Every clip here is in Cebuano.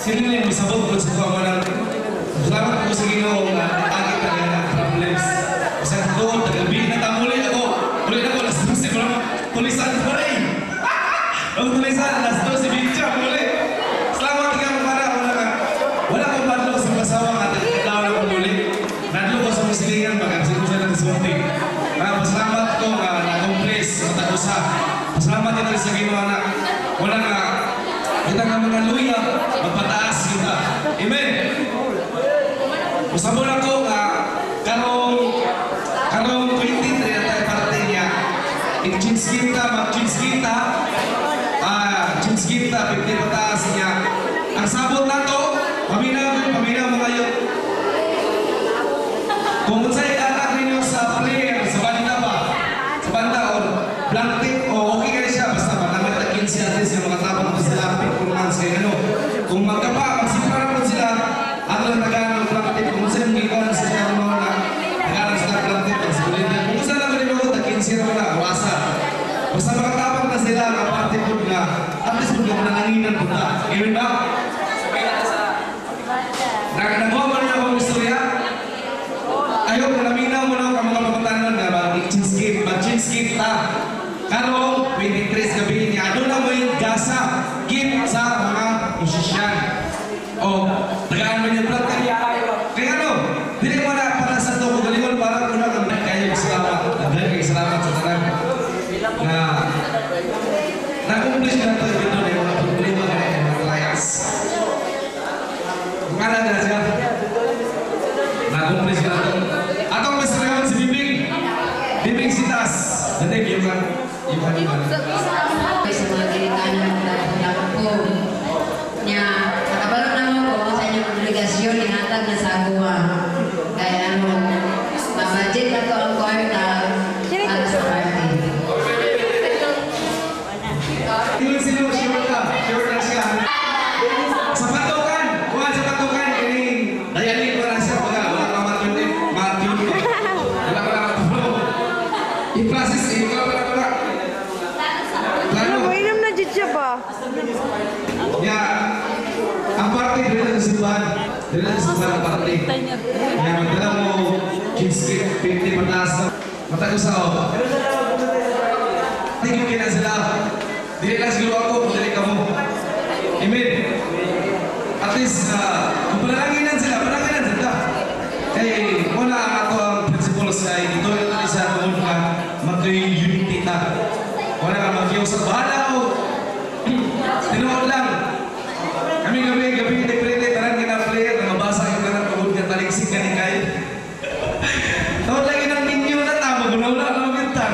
Sino na yung masabot ko sa kuha ng salamat ko sa Ginoo nga naagi talaga ng problems. Sa tuod, tagabi na tamuli ako. Muli na ko, alas 12 ko lang. Tulisan ko rin. Ang tulisan, alas 12, bitya, muli. Salamat ka para wala ka. Wala akong padlok sa kasawa nga taglaw na ko muli. Nadlo ko sa musilingan, pagkasin ko sa nagsulti. Pasalamat ko nga na-accomplish sa tag-usa. Pasalamat din sa Ginoo na wala nga kita nga mga luya, magpataas kita. Amen. Usabon ako nga karong karong 23 na tayo parte niya. I-change kita, mag-change kita. Change kita, 50 pataas niya. Ang sabot nato, paminaw, paminaw mga yun. Kung unsay anak ninyo sa player, sa banda ba? Sa banda o blank tape, o okay kayo siya, basta ba, naman tagin siya at least yung mga tabang ko sila, performance kayo ano. Kung magkapa, magsipra na po sila, ato lang tagaan ng blank tape, kung unsay mong gikaw sa sila mga na, tagaan sila blank tape, ang sigurado. Kung unsay lang ko nimo, tagin siya na wala, wasa. Basta makatabang na sila, kaparte po nga, at least po nga manananginan po ta. Amen ba? Nagawa mo rin akong istorya? Ayaw, naminaw mo na ang mga pamatanan nga mag-change ta. Karong 23 gabi niya, doon na mo yung gasa, gift sa mga musisyan. O, tagaan mo niya vlog kaya. Kaya ano, dili mo na para sa ito, kagalingon para ko na ang kayo salamat. Dahil kayo salamat sa tanan. Na, na-accomplish na ito, ito na yung mga problema na yung mga trials. Kung ano na siya, na-accomplish na ito. Atong Mr. si Bibing. Bibing Sitas. Dati, yung kan. Yung kan. Sa mga ginikanan ng ko. Nya, nakabalo na mo ko sa inyong obligasyon, ihatag na sa ako. Kaya ano, mabudget na ko ang kwarta para sa party. Tingin sino, sure ka. Sure na siya. Sa patukan. Kuha sa patukan. Kining dayanin ko na siya. Baga, wala ka matulog. Matulog. Wala ka matulog. I-process, eh. Wala, wala, wala. Ano mo, inom na dyan siya ba? Ya, ang party dito sa simbahan. Dito sa simbahan ang party. Ya, magdala mo 15, 50 pataas na. Matagos ako. Thank you kina sila. Dili lang siguro ako, kung dili ka mo. Amen. At least, kung panalanginan sila, panalanginan sila. Kay, wala ang ato ang principles ay ito ito ni sa tungod nga mag-unity ta. Wala nga mag-iusap. Bahala ko. Tinuod lang. Kami gabi, gabi, deprete, tanan kita player, na mabasa yung kanang tungod nga taliksik ka ni Kyle. Tawag lagi ng ninyo na tama, guna wala ka magkita.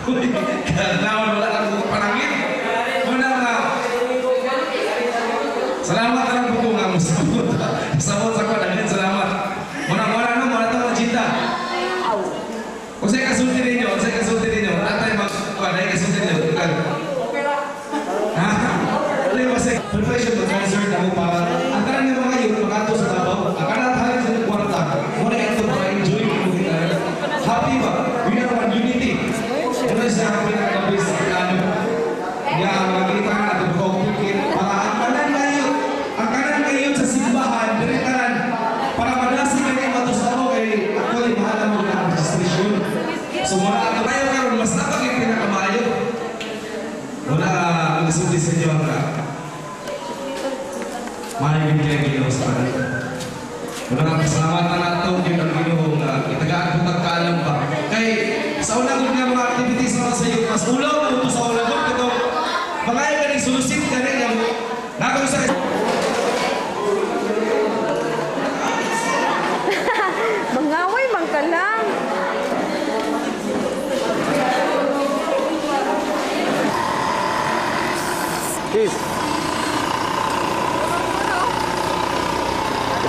Uy, kanaon, wala kang panangin. Wala nga. Salamat lang po kung nga musabot. Sabot sa ko, daghan salamat. Muna, muna, no, muna ito, agenda. Kung sa'yo kasulti ninyo, kung sa'yo kasulti ninyo, tatay mag-kuha, dahil kasulti ninyo. Ha? Ano yung kasi, preparation to concert ako para, ang tanan ng mga yun, makato sa Davao, ang kanat halin sa kwarta, muna ito para enjoy mo kita. Happy ba? We are one unity. Muna siya ang pinaka-base sa plano. Ya, makikita nga natin, pagkakupikit, para ang kanan ngayon sa simbahan, dire tanan, para madasig ka niya matos ako, kay actually, mahal mo na ang registration. So, muna ako tayo karon mas napagin pinakamaayo. Wala, ang isulti sa inyo ang mahigit kayo Ginoo sa tanan. Wala nga pasalamatan nato yun ang Ginoo nga itagaan po tagkaalam pa. Kay sa unang nga mga activities na sa iyo, mas ulaw na ito sa unang ito. Mga ka ning sulusin ka rin yung nakong sa Mangaway man ka lang. Kiss.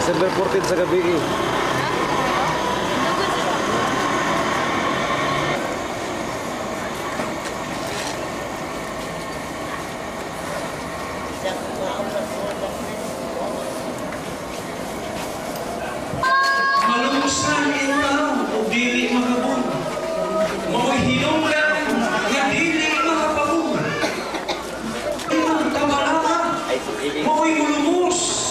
December 14 sa gabi eh. Malungsan ikaw o dili makabun. Mao'y hinungdan nga dili makapabun. Kabalaka, mao'y mulumos.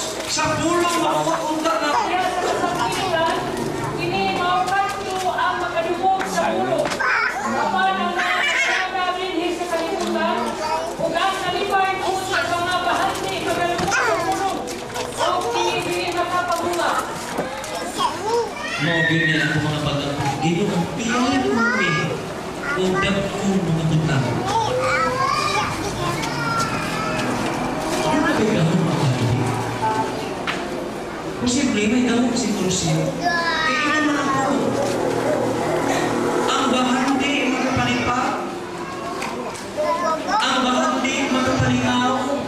Mao gyud ni ako mga pag-ampo. Ginoo, piyahin mo mi og dagkong mga butang. Ano ba kay gahom ang kagabi? Posible may gahom si Kursiyo. Kaya ina man ako. Ang bahandi makapanipa. Ang bahandi makapalingaw.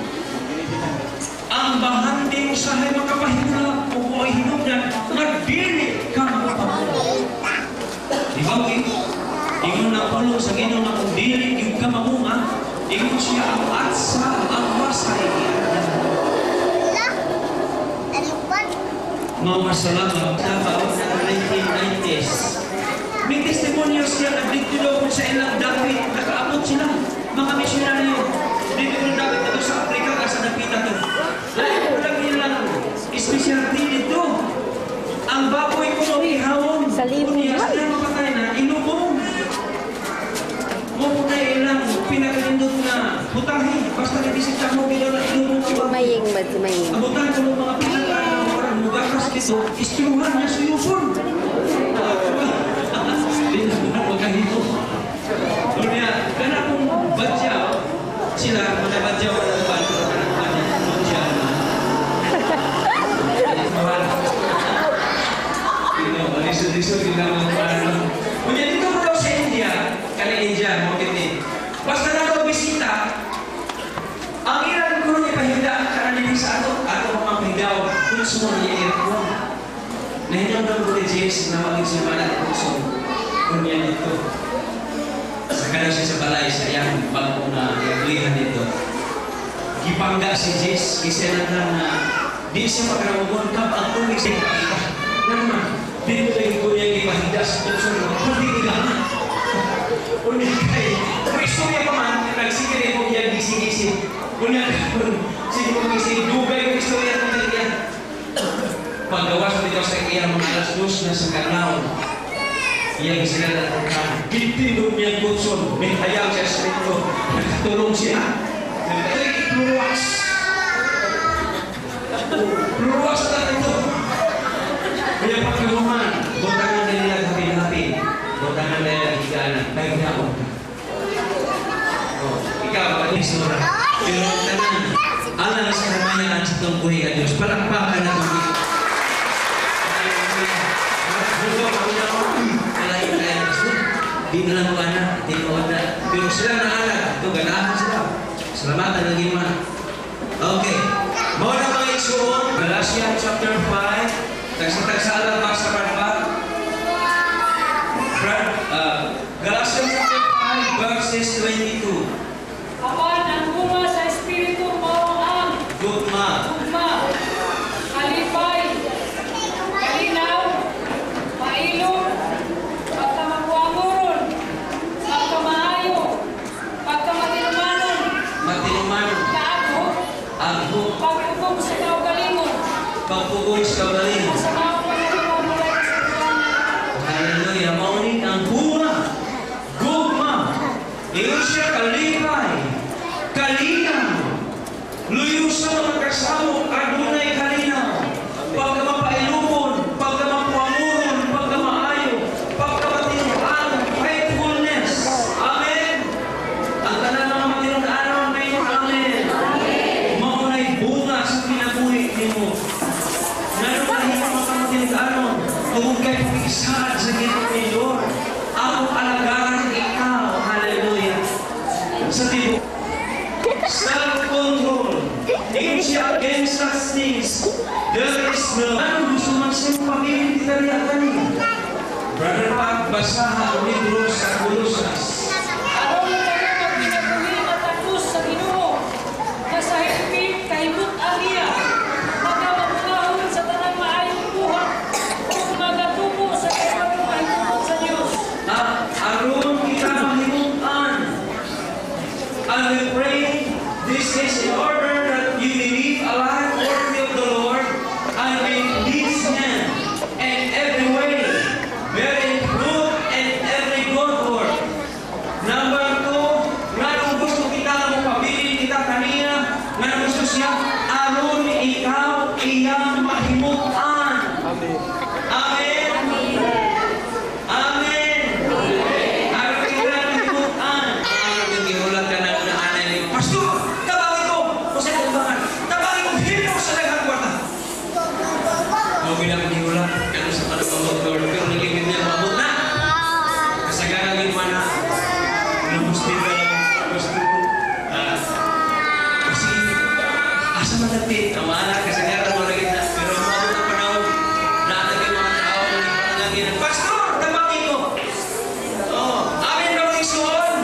Ang bahandi usahay makapahimula o ay hinungdan nga dili ka makapamunga. Di ba, okay? Ingon ang pulong sa Ginoo nga kung dili gyud ka mamunga, ingon siya ang atsa, ang wasay iadya. Mga salamat Davao sa 1990s. May testimonyo siya na dito daw sa ilang dapit, nakaabot sila, mga misyonaryo. Dito ng dapit ito sa Afrika, asa napita to. Lain ko lang ilang specialty dito. Ang baboy ko ihawon. Sa libo Unya, yun. sila mapatay na, ilubong. Mo po na ilang pinakalindot na putahe. Basta nabisita mo, ginawa na ilubong ang baboy. Maying ba si Maying? Abutan ko ng mga pinagkaan parang mugakas dito, istiluhan niya suyupon. Di na mo magkahito. Unya, kana kung badyaw, sila, mga badyaw, mga badyaw, kanang badyaw, badyaw na. Mahal. Ino, lisod-lisod, gina mga ano. Unya, dito ko daw sa India, kani India, mo kini. Basta na daw bisita, ang ilang kuno ni pahida kanan dinhi sa ato, ato mga pahidaw, kung sumo niya aircon. Nahinungdan ko ni Jesus na maging siya man at puso. Unya dito. Saka na siya sa balay sa iyang bago na yaglihan dito. Gipangga si Jesus, kasi na na di siya magarawagon kap ang tubig sa ipakita. Nga naman, dito lagi ko niya gipahida sa puso ng kundi gana. Unya kay, kung istorya pa man, nagsige rin ko niya gising-gising. Unya, sige mo gising, dugay yung istorya ng kanya. Paggawas dito sa iya mga 2:00 na sa kanaw, iya sila na Gitinog niya kutson, may hayag sa espiritu, nakatulong siya. Nagtay, pluruas. Pluruas na ito. Kaya pagkaluman, butangan na nila happy-happy. Butangan na nila higana, nagdaon ka. Oh, ikaw, ano isura? Pero ang tanan, alang sa kamayaan sa itong buhi a Diyos, palakpakan na itong di na lang mo anak, di mo anak. Pero sila na anak, ito ganahan sila. Salamatan ang Ginoo. Okay. Mao na mga igsuon, Galatians chapter 5, tagsa-tagsa lang basa ba? Galatians chapter 5 verses 22. Apan ang bunga sa Espiritu mao ang Gugma, gugma, kalipay, kalinaw, mailom, pagkamapuanguron, pagkamaayo, pagkamatinumanon, matinumanon, kaaghok, agho, pagpugong sa kaugalingon, pagpugong sa kaugalingon. sa mga pagkakabulay sa Hallelujah. Mao ni ang bunga. Gugma. Ingon siya kalipay. Kalinaw. Luyo sa mga kasamo, adunay kalinaw. Pagkamapailumon, pagkamapuanguron, pagkamaayo, pagkamatinuan, faithfulness. Amen. Ang tanan mga matinud-anon ngayon, amen. Mao na'y bunga sa kinabuhi nimo. Ngano mahimo mga matinud-anon? Tungod kay pumisaad sa Ginoo ni Lord. Akong alagaran ikaw. Hallelujah. Sa tibuok. Self-control. Ingon siya against such things. There is no... Ano gusto man siya pamilya kita riya kani? Brother Pat, basaha ang libro sa Colosas. Aron kayo magkinabuhi nga takos sa Ginoo, nga sa himpi kahimut-an niya, magamabungahon sa tanang maayong buhat, ug magatubo sa kaibagang mahitungod sa Dios. Ah, aron kita mahimutan. And we pray this is in order that you may live a life worthy of the Lord and may please Him in every way, bearing fruit in every good work. Number two, nganong gusto kita mo pabilin kita kaniya, nganong gusto siya, aron ikaw iyang mahimutan. Amen. Asa man natin, ang mga anak, kasagaran mo rin na, pero moabot ang panahon, naatag yung mga tao na ipanalangin ng "Pastor, tabangi ko." Oh, amin ba mga igsuon?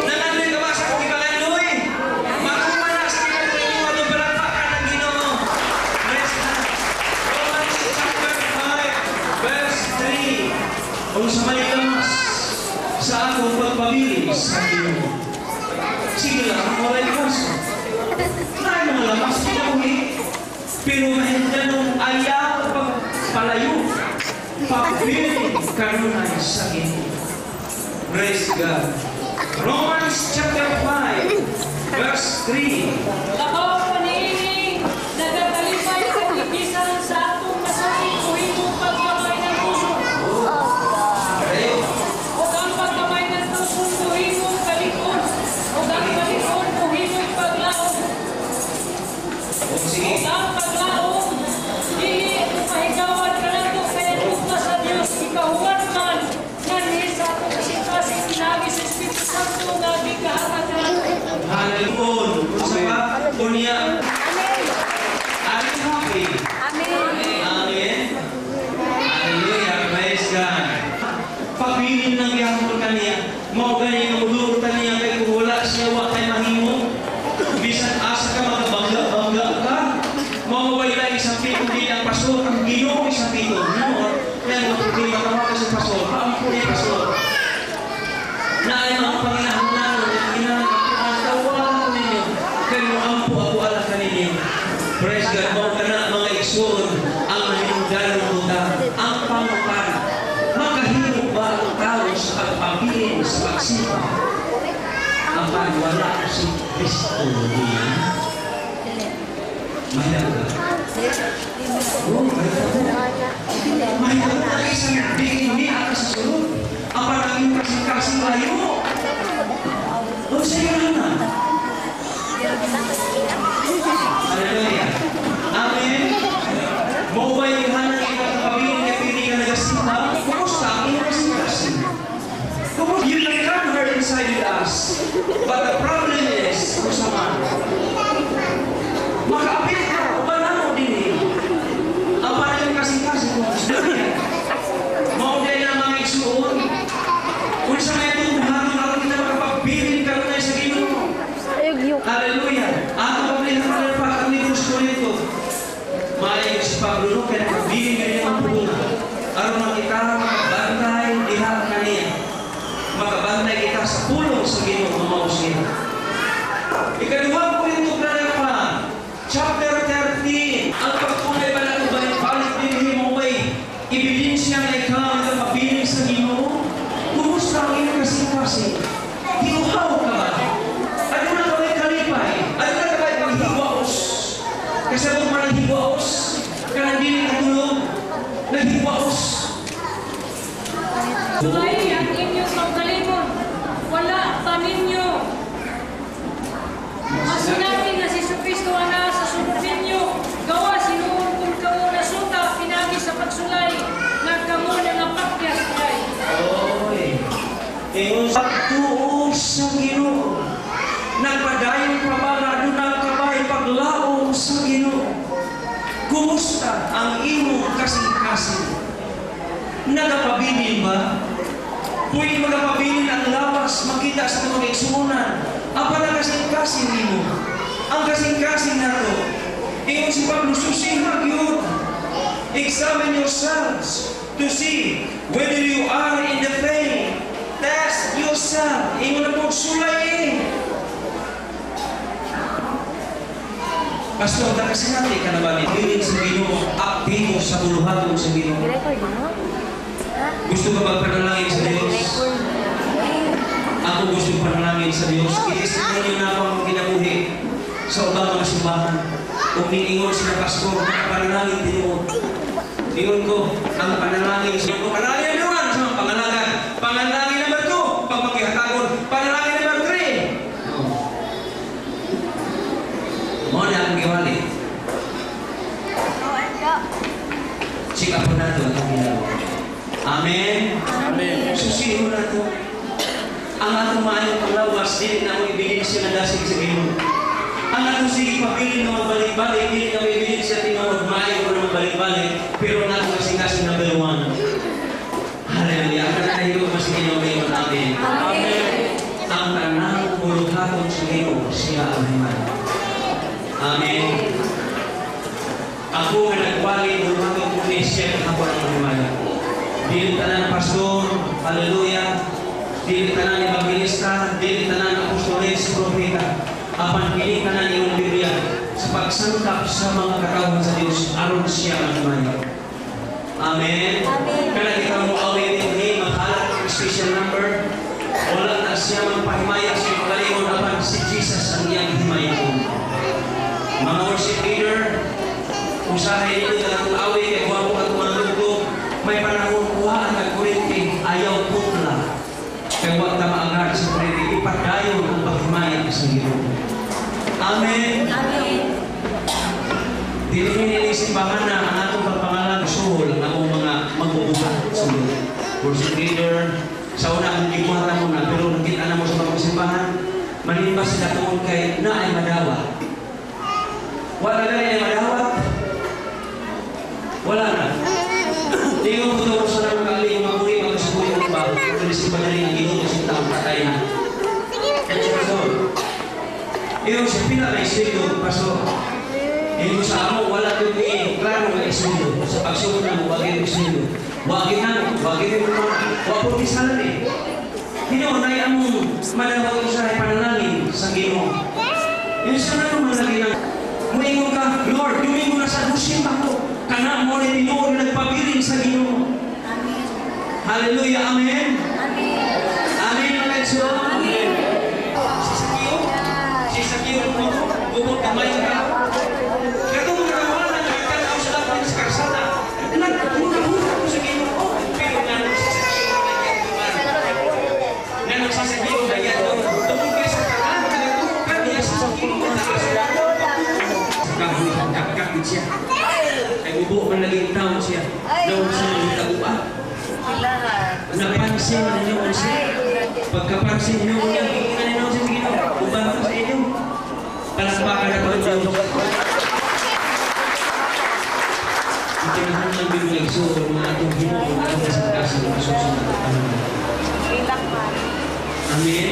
Nangandoy ka ba sa akong ipangandoy? Makuha na sa kinabuhi mo atong palakpakan ng Ginoo. Praise God. Romans chapter 5, verse 3. Kung sa may lamas sa akong pagpabili sa Ginoo. Sige lang, walay lamas. Naay mga lamas, kinabuhi. Pero mahindanong ayaw pagpalayo. Pabili kanunay sa Ginoo. Praise God. Romans chapter 5, verse 3. Labaw pa niini, nagakalipay kami bisan sa atong masakit o himong pagkamay ng kusog. Tayo. O ang pagkamay ng kusog mohimong kalig-on. O ang kalig-on mohimong paglaom. O sige. O ang paglaom, dili mahigawad kanato kay ang gugma sa Dios ikahuman man nganhi sa atong kasing-kasing pinaagi sa Espiritu Santo nga gigahatag kanato. Hallelujah. Unsa pa? Unya. Are you happy? Amen. Amen. Hallelujah. Praise God. Pabilin lang gihapon kaniya. Mao gani nga mudurot niya kay kung wala siya, wa kay mahimo. Bisan asa ka magabangga-bangga ka. Mao ba ila isang pito di ang pastor, ang Ginoo isang pito. No, kaya mga problema tawag sa pastor, paampo niya pastor. Na ay mga panginahanglan, ginahanglan, tawagan ninyo. Kay mo ampo ako ala kaninyo. Praise God, mao kana mga igsoon ang mahinungdanong butang, ang pangutana. Makahimo ba ang tao sa pagpabilin sa pagsimba? Apan wala si Kristo niya. Mahirap ka. Oh, mahirap. Mahirap na isang bikini ka sa sulod. Apan ang iyong kasing-kasing layo. O sa'yo na. Hallelujah. Amen. Mao ba yung hanang ipagpabilin kay pili ka nagasimba? Kumusta ang iyong kasing-kasing? Kumusta? You can come here inside with us. But the problem is, kumusta man? Makaapil ka, uban namo din eh. Ang parang yung kasing-kasing kumusta niya. Mao diay na mga igsuon. Kung sa may itong buhaton aron kita makapagbilin kanunay sa Ginoo. Hallelujah. Ato pablihan na pa ang libro sa Korinto. Maayo si Pablo no kay nakabilin kaniya ang pulong. Aron man kita makabantay diha kaniya. Makabantay kita sa pulong sa Ginoo nga mao siya. Ikaduhang Korinto pa, chapter 13. Ang pagkulay ba nato balik-balik dinhi mo may ebidensya nga ikaw nagapabilin sa Ginoo? Kumusta ang iyong kasing-kasing? Giuhaw ka ba? Aduna ka ba'y kalipay? Aduna ka ba'y paghiwaos? Kasabot man ang hiwaos, kanang dili katulog, naghiwaos. Sulay ang inyong kaugalingon. Wala pa ninyo masinati nga si Kristo anaa sa sulod ninyo. Gawas hinuon kung kamo nasuta pinagi sa pagsulay nga kamo nangapakyas kay. Oy. Ingon sa pagtuo sa Ginoo. Nagpadayon pa ba nga aduna ka ba'y paglaom sa Ginoo? Kumusta ang imong kasing-kasing? Nagapabilin ba? Pwede magapabilin ang lawas makita sa mga igsuonan. Apan ang kasing-kasing nimo. Ang kasing-kasing nato. Ingon si Pablo, susiha gyud. Examine yourselves to see whether you are in the faith. Test yourself. Ingon na po, sulay. Pastor, nakasinati ka na ba ni Bilin sa Ginoo, aktibo sa buluhaton sa Ginoo? Gusto ka ba panalangin sa Diyos? Ako gusto panalangin sa Diyos. Itestimonyo na ako ang kinabuhi sa ubang mga simbahan. Kung niingon sila, "Pastor, panalangin tinuod." Ingon ko, ang panalangin sa panalangin number 1 sa mga pangalagan. Panalangin number 2, pag makihatagon. Panalangin number 3. Oh. Mao na akong giwali. Chika po nato ang ginagawa. Amen? Amen. Susihin nato. Ang atong maayong panglawas, dili na mo ibigin siya nga dasig sa Ginoo. Ang atong sige pabilin nga magbalik-balik, dili na may sa tinuod, maayo ko na magbalik-balik, pero ang atong kasing-kasing number 1. Hallelujah. Ang tayo mas Ginoo ngayon. Amen. Ang tanang buluhaton sa Ginoo, siya ang himaya. Amen. Ako nga nagwali, buluhaton ko ni siya kahapon ang himaya. Dili tanan pastor, hallelujah. Dili tanan evangelista, dili tanan apostoles, propeta. Apan kini tanan iyong Biblia sa pagsangkap sa mga katawhan sa Dios aron siya ang himaya. Amen. Kana kita mo awit ni maghalat og special number. Wala na siya magpahimaya sa kagalingon apan si Jesus ang iyang himayaon. Mga worship leader, usahay ninyo na atong awit kay gwapo atong mga tugtog. May panahon kuhaan ang kuryente, ayaw putla. Kay wa ta maangar sa kuryente, ipadayon ang paghimaya sa Ginoo. Amen. Amen. Dili ni simbahan na ang atong pagpangalan suhol ang among mga magbubuhat sa Lord. Worship leader, sa una akong gibuhat mo na, pero nakita na mo sa mga simbahan, manimba sila tungod kay na ay madawat. Wala na ay madawat. Wala na. Tingon ko daw sa nang kali mga buhi magasuboy ang ba. Pero si Badari ang Ginoo sa taong patay na. Iyo sa pila may isweldo, pastor. Iyo sa amo wala gyud ni klaro nga isweldo. Sa pagsugod na mo wag gyud isweldo. Wag gyud na, wag gyud mo. Wa po ni salary. Ginoo nay among madawat usahay panalangin sa Ginoo. Iyo sa nang manalangin ang muingon ka, Lord, Domingo na sa musimba ko. Kana mo ni tinuod nagpabilin sa Ginoo. Amen. Hallelujah, amen. Amen. Amen, mga igsoon. Amen. Si Sakio, si Sakio mo, bukod kamay ka. Katong mga kawalan nagtanaw sa atin sa karsada. Nagmura-mura ko sa Ginoo. Pero nga nung si Sakio nagyadungan. Nga nung si Sakio nagyadungan. Tungkol kayo sa tanan, nagtukan niya sa Sakio mataas. Sa kahoy, kakakit siya. Ay ubo man lagi taon siya. Naon sa mga taguan. Napansin ninyo siya. Pagkapansin ninyo niya, hihingan ninyo siya sa Ginoo. Uban ko sa inyo. Palakpakan na po Diyos. Ang kinahanglan din mga igsoon, mga atong Ginoo, mga atong kasing-kasing, mga susunod at panahon. Amen.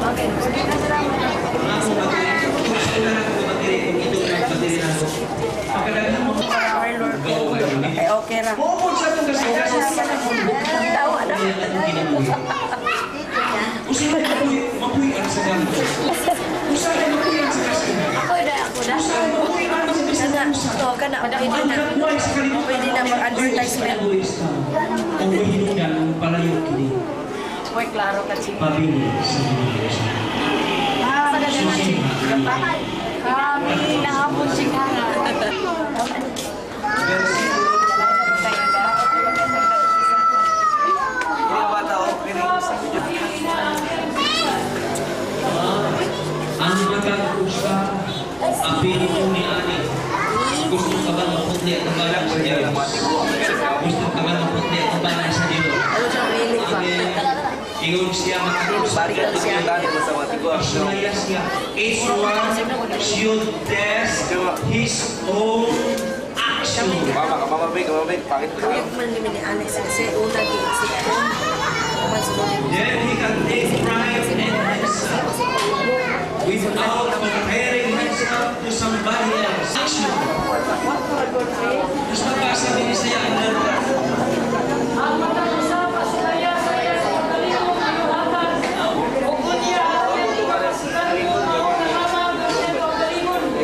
Mga akong bateri, kung na ako bateri, kung ito na bateri na ako. Pagkadaghan mo, go kayo. Okay ra. Bukod sa itong kasing-kasing, Tawa na. Kaya atong kinabuhi. Usahay mapuy ang sa gamit. Usahay mapuy ang sa kasing. Ako na, ako na. Usahay mapuy ang sa bisan Kana, usa. to, kana, pwede na. Pwede na mag-advertisement. O mahinudan ang palayo kini. Uy, klaro ka, Ching. Pabili sa Ginoo. Kami nahapon, Ching. Versikulo Ang matag usa apil ko ni ani. Gusto ka ba maputli at balak sa Diyos? Gusto ka ba maputli at balak sa Diyos? Amen. Ingon siya matag Pasulaya siya. Each one should test his own action. Kuyog man ni Alex kasi una di si Then he can take pride in himself without comparing himself to somebody else. Action. Tapos mabasa din siya ang letter. Ang matag usa pasulaya sa iyang kaugalingon gibuhatan. Ug unya ang iyang ipakasigarbo mao nalamang ang iyang kaugalingon. Ug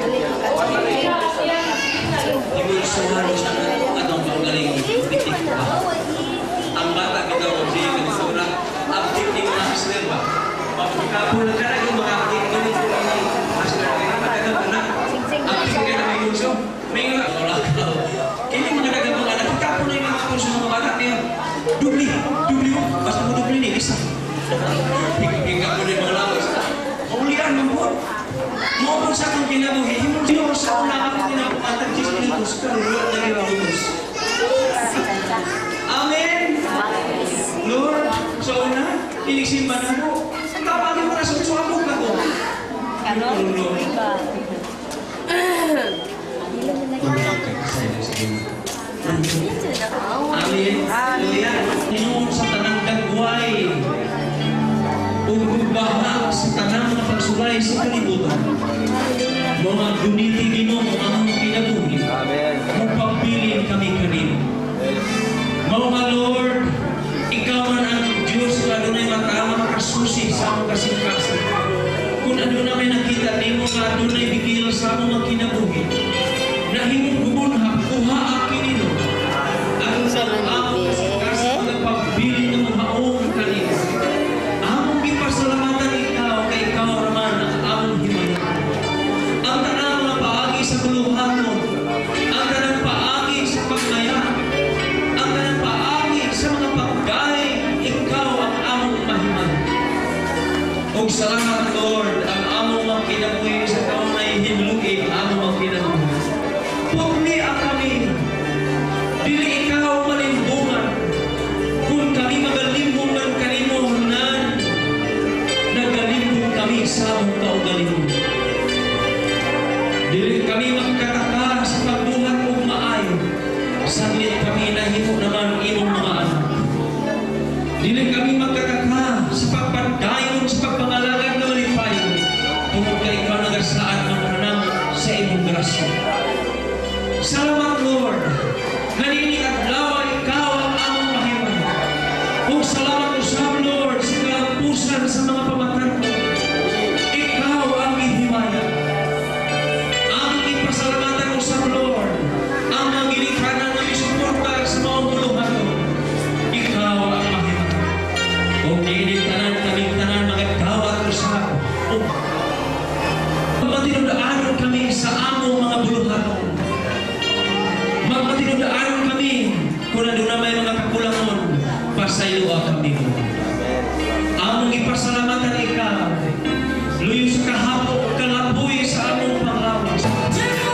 dili na ang iyang nasilingan. Imulsuhan sa atong kaugalingon. Bitik ba? Ang bata bitaw ang siya kanisura. Update ni mga hustler ba? Kapula ka na yung mga update ganito ni hustler. Pagkagal na. Update ka na may kurso. May nga. Wala ka. Kini mga dagang mga anak. Kapula yung mga kurso ng mga bata niya. Dubli. Dubli mo. Basta mo dubli ni. Isa. Hingga ko na yung mga lawas. Ulian mo po. Mo sa akong kinabuhi. Himo sa una akong kinabuhatan. 10 minutos. Pero wala na rin minutos. Amen. Lord, sa una, iniksimba na mo. Tawagin mo na sa suwabog na ko. Bruno. Amen. Hallelujah. Ginoo sa tanang dagway ug baha sa tanang mga pagsulay sa kalibutan. Mga guniti, Ginoo, ang among kinabuhi. Amen. Mupabilin kami kanimo. Yes. Mao nga, Lord, ikaw man ang Diyos nga adunay mata nga makasusi sa among kasing-kasing. Kung aduna may nakita nimo nga adunay bigil sa among mga kinabuhi, nahimong gumunha, kuha ang kinino. Ang sa among kasing-kasing nga pagbilin nga muhaom kanimo. Among gipasalamatan ikaw kay ikaw raman ang among himayon. Ang tanang mga paagi sa buluhaton, ang tanang paagi sa pagmaya, ang tanang paagi sa mga paggay, ikaw ang among mahiman. Ug salamat, Lord, ang among mga kinabuhi sa kaunay hinlugi ang among mga kinabuhi. Pugni ang kami, dili ikaw malimbungan. Kung kami magalimbungan kanimo nan, nagalimbong kami sa among kaugalingon. Dili kami magkataka sa pagbuhat og maayo. Saglit kami nahimo naman imong mga anak. Dili kami magkataka sa pagpadayon sa pagpangalagad ng malipayon. Tungod kay ikaw nagasaad ng kanamo sa imong grasya. Salamat, Lord. Niining adlaw ikaw ang among mahiman. Ug salamat usab, Lord, sa kalampusan sa mga pamatan-on. Ikaw ang gihimaya. Among ipasalamatan usab, Lord, ang mga ginikanan nga misuporta sa mga buluhaton. Ikaw ang mahimaya. Ug niini tanan kaming tanan magdawat usab. Ug magmatinud-anon kami sa among mga buluhaton. Magmatinud-anon kami kung aduna may mga kakulangon, pasayloa kami. Among ipasalamatan ikaw. Luyo sa kahapok ug kalapoy sa among panglawas. Sa mga bata.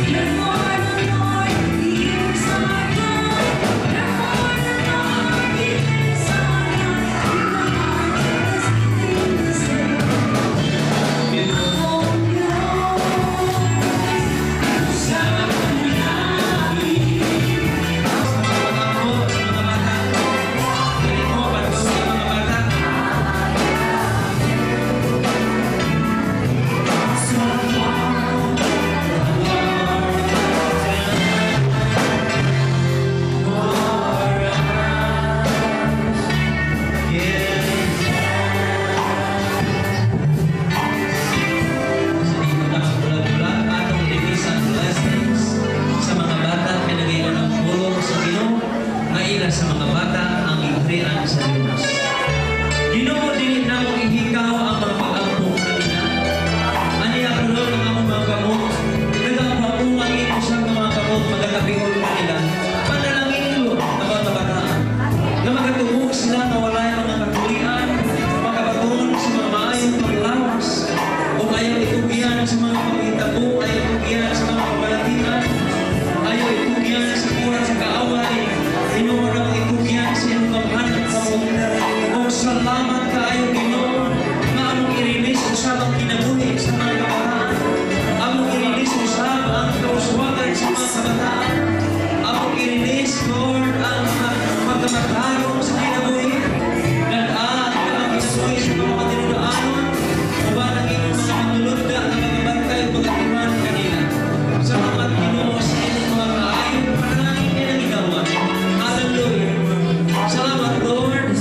Dali mo, patulong sa mga bata. Sa bulag-bulag atong linisan blessings sa mga bata kay nagayon ang pulong sa Ginoo nga ila sa mga bata ang gingharian sa Dios. Ginoo, dili namo ihikaw ang mga pag-ampo kanila. Aniya karon ang among mga kamot nagapapungang imo sa mga kamot magatabion kanila. Panalangin, Lord, ang mga kabataan nga makatubog sila nga walay mga katulian, makabaton sa mga maayong paglawas, o ayaw itugyan sa mga panghitabo, ayaw itugyan sa mga kabalatian, ayaw itugyan sa kurat sa kaaway, Ginoo, ang itugyan sa iyong gamhanan kamot. O salamat kaayo, Ginoo, nga among i-release usab ang kinabuhi sa mga kabataan. Among i-release usab ang kauswagan sa mga kabataan. Among i-release, Lord, ang mga pagkamatarong sa kinabuhi. Nag-a ang mga kinabuhi sa mga katinud-anon. Uban ang imong mga manulunda nga mga bantay ug mga timan kanila. Salamat, Ginoo, sa imong mga kaayong panalangin kay nanginawan. Hallelujah. Salamat, Lord.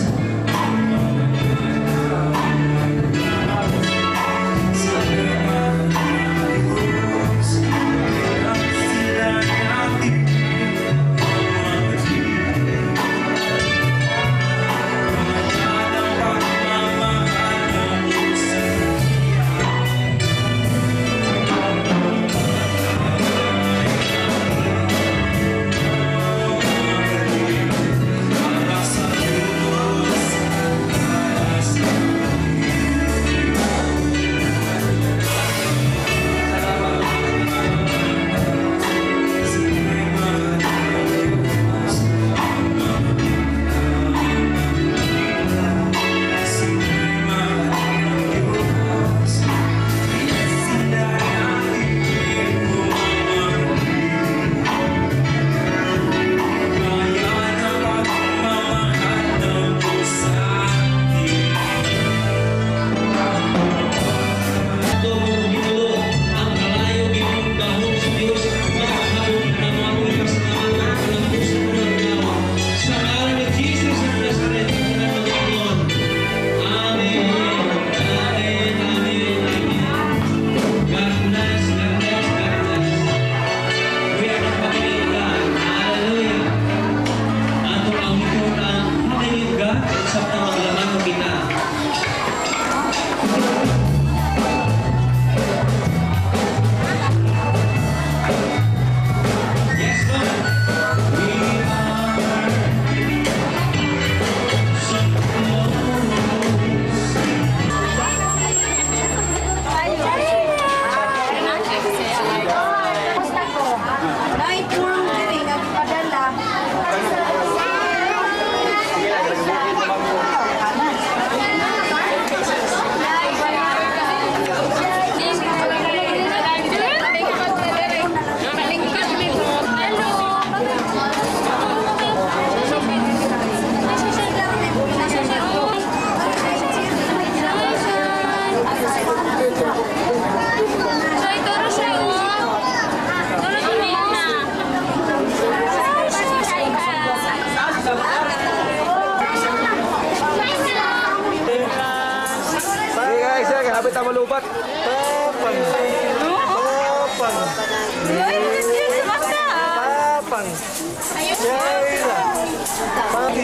Malubat. Tapang. Tapang. Tapang. Chayla. Tapang.